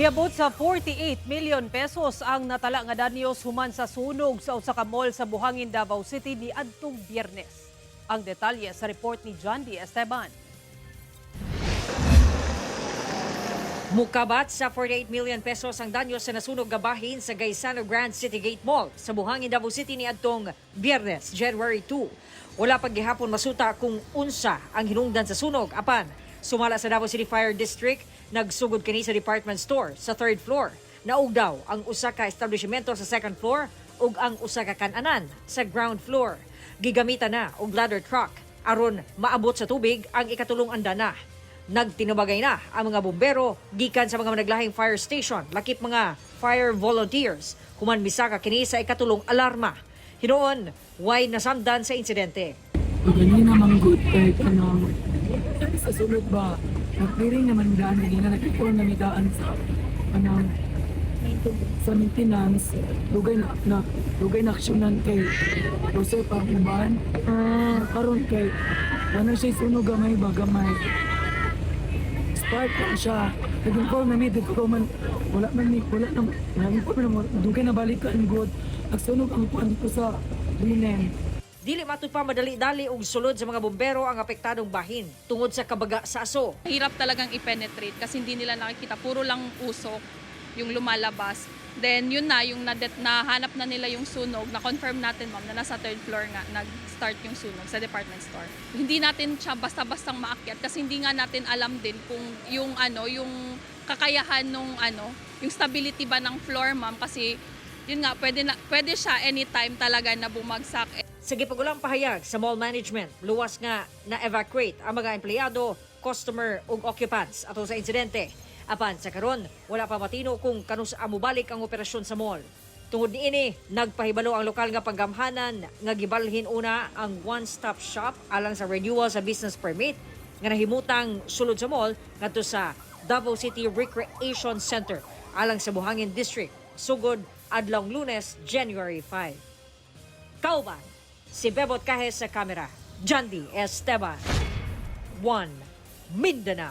Niabot sa 48 million pesos ang natala nga danyos human sa sunog sa usa ka mall sa Buhangin, Davao City ni adtong Biyernes. Ang detalye sa report ni John D. Esteban. Mukabat sa 48 million pesos ang danyo sa nasunog nga bahin sa Gaisano Grand City Gate Mall sa Buhangin, Davao City ni adtong Biyernes, January 2. Wala pa gihapon masuta kung unsa ang hinungdan sa sunog apan sumala sa Davao City Fire District, nagsugod kini sa department store sa third floor. Naug daw ang usa ka establishmento sa second floor ug ang usa ka kananan sa ground floor. Gigamitan na og ladder truck aron maabot sa tubig ang ikatulong andana. Nagtinubagay na ang mga bumbero gikan sa mga managlahing fire station, lakip mga fire volunteers, human misaka kini sa ikatulong alarma. Hinuon, way nasamdan sa insidente. Ganina man good kay kanang sa sulod ba, nag-clearing naman daan ganina, nag-inform na mi daan sa kanang sa maintenance, dugay na aksyonan kay Jose pa ang uban. Karon kay wala siya sunog, gamay ba, gamay spark lang siya. Nag-inform na mi dito man, wala man mi, wala na nag-inform na mo, dugay na balikan good, nagsunog ang kuan dito sa linen. Dili matud pa madali-dali og sulod sa mga bumbero ang apektadong bahin tungod sa kabaga sa aso. Hirap talagang i-penetrate kasi hindi nila nakikita. Puro lang usok yung lumalabas. Then yun na, yung nahanap na nila yung sunog, na-confirm natin, ma'am, na nasa third floor nga nag-start yung sunog sa department store. Hindi natin siya basta-bastang maakyat kasi hindi nga natin alam din kung yung ano, yung kakayahan nung ano, yung stability ba ng floor, ma'am, kasi yun nga, pwede siya anytime talaga na bumagsak. Sa gipagulang pahayag sa mall management, luwas nga na-evacuate ang mga empleyado, customer ug occupants ato sa insidente. Apan sa karon, wala pa matino kung kanus mobalik ang operasyon sa mall. Tungod niini, nagpahibalo ang lokal nga panggamhanan nga gibalhin una ang one-stop shop alang sa renewal sa business permit nga nahimutang sulod sa mall ngadto sa Davao City Recreation Center alang sa Buhangin District sugod adlawng Lunes, January 5. Kauban, si Bebot Cajes sa kamera. Jandy Esteban. 1 Mindanao.